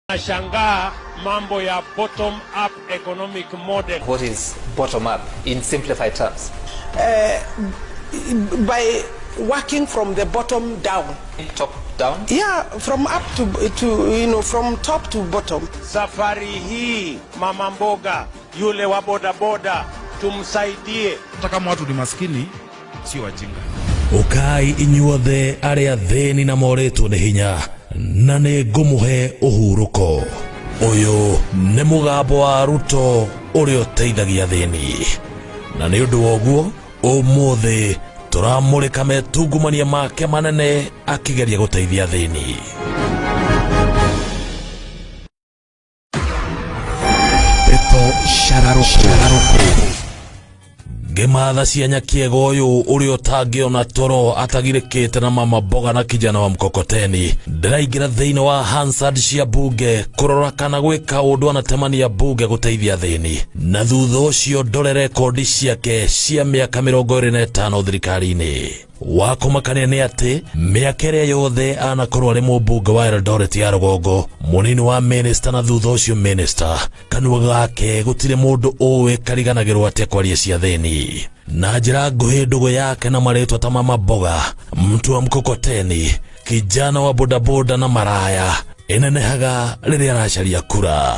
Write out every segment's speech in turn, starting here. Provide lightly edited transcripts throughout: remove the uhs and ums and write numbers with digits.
Nashangaa mambo ya bottom up economic model. What is bottom up in simplified terms? By working from the bottom down. Top down? Yeah, from up to from top to bottom. Safari hii mama mboga yule wa bodaboda tumsaidie. Hata kama watu ni maskini, sio wajinga. Ũkai inyuothe arĩa athĩni na morĩtwo nĩ hinya, na nĩ ngũmũhe ũhurũko. Ũyũ nĩ mũgambo wa Ruto ũrĩa ũteithagia athĩni, na nĩ ũndũ wa ũguo ũmũthĩ tũramũrĩka metungumania make manene akĩgeria gũteithia athĩni. Ndeto Shararoko. Ngĩmatha cia nyakiega ũyũ ũrĩa ũtangĩona toro atagirĩkĩte na mama mboga na kijana wa mkokoteni, ndĩraingĩra thĩinĩ wa Hansard cia bunge kũrora kana gwĩka ũndũ anatemania bunge gũteithia athĩni, na thutha ũcio ndore rekondi ciake cia mĩaka 25 thirikari-inĩ. Wa kũmakania nĩ atĩ mĩaka ĩrĩa yothe anakorwo arĩ mũmbunge wa Eldoret ya rũgongo, mũnini wa minister na thutha ũcio minister, kanua gake gũtirĩ mũndũ ũĩ kariganagĩrwo atĩa kwaria cia thĩni. Na njĩra nguhĩ, ndũgũ yake na marĩtwa ta mama mboga, mtu wa mkokoteni, kijana wa bodaboda na maraya ĩnenehaga rĩrĩa aracaria kura.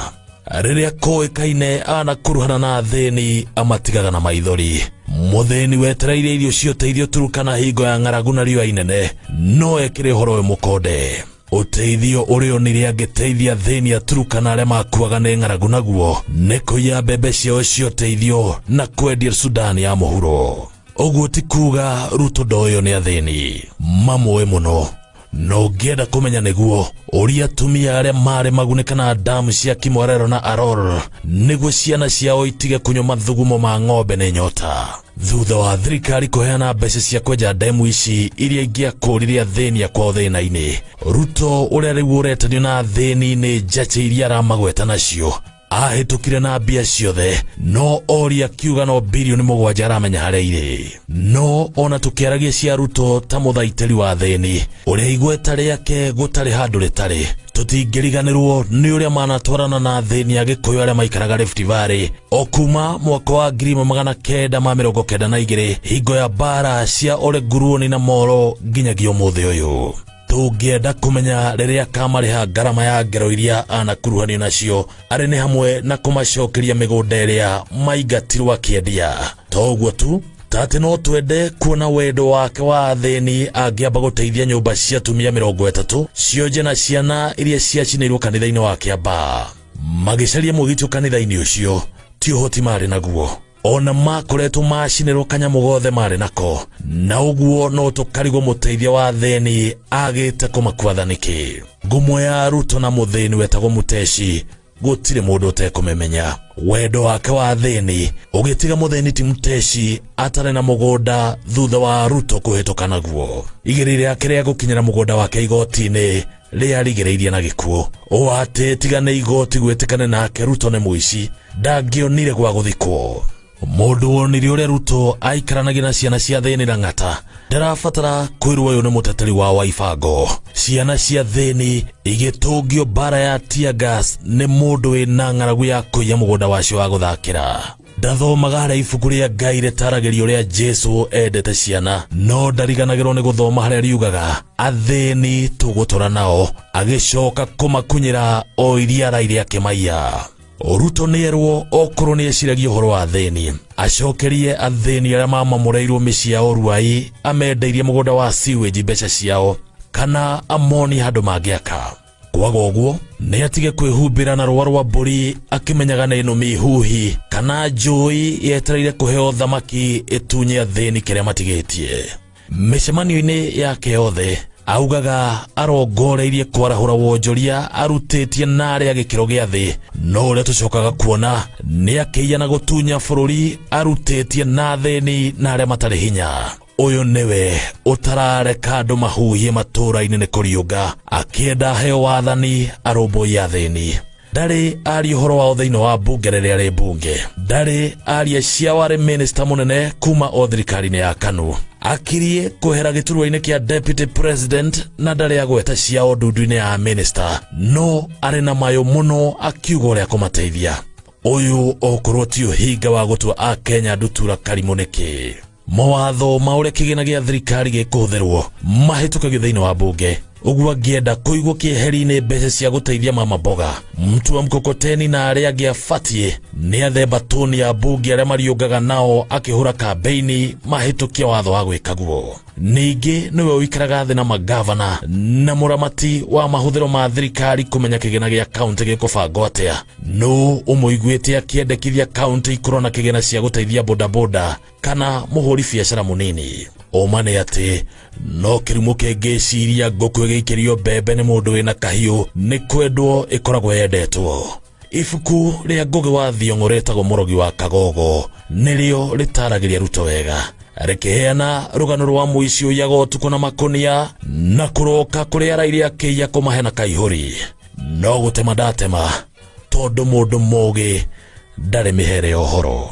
Rĩrĩa kũĩkaine anakuruhana na athĩni, amatigaga na maithori. Mũthĩni wetereire irio cia ũteithio Turukana hingo ya ng'aragu na riũa inene no ekĩre ũhoro ũyũ mũkonde. Ũteithio ũrĩa onire angĩteithia athĩni a Turukana arĩa makuaga nĩ ng'aragu naguo nĩ kũiya mbembe ciao cia ũteithio na kwendia Sudani ya mũhuro. Ũguo ti kuga Ruto ndoĩo nĩ athĩni, mamũĩ mũno. No ũngĩenda kũmenya nĩguo ũria atumia arĩa marĩ magunĩka na damu cia Kimwarero na Aror nĩguo ciana ciao itige kũnyua mathugumo ma ng'ombe nĩ nyota. Thutha wa thirikari kũheana mbeca cia kwenja ndemu ici iria ingĩakũrire athĩni a kwao thĩna-inĩ, Ruto ũrĩa rĩu ũretanio na athĩni nĩ njachĩ iria aramagweta nacio ahĩtũkire na mbia ciothe, no oria akiuga no 7 bilioni aramenya harĩa irĩ. No ona tũkĩaragia cia Ruto ta mũthaitĩri wa thĩni ũrĩa igweta rĩake gũtarĩ handũ rĩtarĩ, tũtingĩriganĩrwo nĩ ũrĩa manatwarana na athĩni a Gĩkũyũ arĩa maikaraga Rift Valley o kuma mwaka wa 1992 hingo ya mbara cia Ole Nguruoni na Moro nginyagia ũmũthĩ ũyũ. Tũngĩenda kũmenya rĩrĩa kamarĩha ngarama ya ngero iria anakuruhanio nacio, arĩ nĩ hamwe na kũmacokeria mĩgũnda ĩrĩa maingatirwo akĩendia. To ũguo tu, ta atĩ no twende kuona wendo wake wa athĩni angĩamba gũteithia nyũmba cia atumia 30 cionje na ciana iria ciacinĩirwo kanitha-inĩ wa Kĩambaa. Magĩcaria mwĩgitio kanitha-inĩ ũcio ti ũhoti marĩ naguo, ona makoretwo macinĩrwo kanyamũ gothe marĩ nako, na ũguo no tũkarigwo mũteithia wa athĩni agĩte kũmakuatha nĩkĩ. Ngumo ya Ruto na mũthĩni wetagwo Muteshi gũtirĩ mũndũ ũtekũmĩmenya. Wendo wake wa athĩni ũgĩtiga mũthĩni ti Muteshi atarĩ na mũgũnda thutha wa Ruto kũhĩtũka naguo. Igĩrĩ rĩake rĩa gũkinyĩra mũgũnda wake igoti-inĩ rĩarigĩrĩirie na gĩkuũ, ũũ atĩ tiga nĩ igoti gwĩtĩkane nake Ruto nĩ mũici, ndangĩonire gwa gũthikwo. Mũndũ wonire ũrĩa Ruto aikaranagia na ciana cia thĩni na ng'ata ndarabatara kwĩrwo ũyũ nĩ mũteteri wa waibango. Ciana cia thĩni igĩtũngio mbara ya tear gas nĩ mũndũ wĩna ng'aragu ya kũiya mũgũnda wacio wa gũthakĩra. Ndathomaga harĩa ibuku rĩa Ngai rĩtaragĩria ũrĩa Jesu endete ciana, no ndariganagĩrwo nĩ gũthoma harĩa riugaga athĩni tũgũtũra nao, agĩcoka kũmakunyĩra o iria araire akĩmaiya. Ruto nĩ erwo okorwo nĩ eciragia ũhoro wa athĩni, acokerie athĩni arĩa mamamũrĩirwo mĩciĩ yao Ruai amendeirie mũgũnda wa sewage mbeca ciao, kana amonie handũ mangĩaka. Kwaga ũguo nĩ atige kwĩhumbĩra na rũa rwa mbũri akĩmenyaga nĩ nũmi huhi kana njũi yetereire kũheo thamaki ĩtunye athĩni kĩrĩa matigĩtie. Mĩcemanio-inĩ yake yothe augaga arongoreirie kwarahũra wonjoria arutĩtie na arĩa gĩkĩro gĩa thĩ, no ũrĩa tũcokaga kuona nĩ akĩiya na gũtunya bũrũri arutĩtie na athĩni na arĩa matarĩ hinya. Ũyũ nĩwe ũtarareka andũ mahuhie matũũra-inĩ nĩ kũriũnga akĩenda aheo wathani arũmbũiye athĩni. Ndarĩ aria ũhoro wao thĩinĩ wa mbunge rĩrĩa arĩ mbunge. Ndarĩ aria ciao arĩ minista mũnene kuma o thirikari-inĩ ya KANU. Akirie kwehera gĩturwa-inĩ kĩa deputy president na ndarĩ agweta ciao ndundu-inĩ ya minista, no arĩ na mayũ mũno akiuga ũrĩa kũmateithia. Ũyũ okorwo ti ũhinga wa gũtua akenya ndutura karimũ nĩkĩ? Mawatho ma ũrĩa kĩgĩna gĩa thirikari gĩkũhũthĩrwo mahĩtũkagio thĩinĩ wa mbunge. Ũguo angĩenda kũigwo kĩeheri-inĩ mbeca cia gũteithia mama mboga, mtu wa mkokoteni na arĩa angĩ abatiĩ nĩ athemba tũni ya mbunge arĩa mariũngaga nao akĩhũra kambeini mahĩtũkia watho wa gwĩka guo. Ningĩ nĩwe ũikaraga thĩ na magavana na mũramati wa mahũthĩro ma thirikari kũmenya kĩgĩna gĩa kaunti gĩkũbangwo atĩa. Nũ ũmũiguĩte akĩendekithia kaunti ikorwo na kĩgĩna cia gũteithia bodaboda kana mũhũri biacara mũnini? Ũma nĩ atĩ no kĩrumo kĩngĩciria ngũkũ ĩgĩikĩrio mbembe nĩ mũndũ wĩna kahiũ nĩ kwendwo ĩkoragwo yendetwo. Ibuku rĩa Ngũgĩ wa Thiong'o rĩtagwo Mũrogi wa Kagogo nĩrĩo rĩtaragĩria Ruto wega, rĩkĩheana rũgano rwa mũici ũiyaga ũtukũ na makũnia na kũroka kũrĩa araire akĩiya kũmahe na kaihũri. No gũtema ndatema tondũ mũndũ mũgĩ ndarĩ mĩhere ya ũhoro.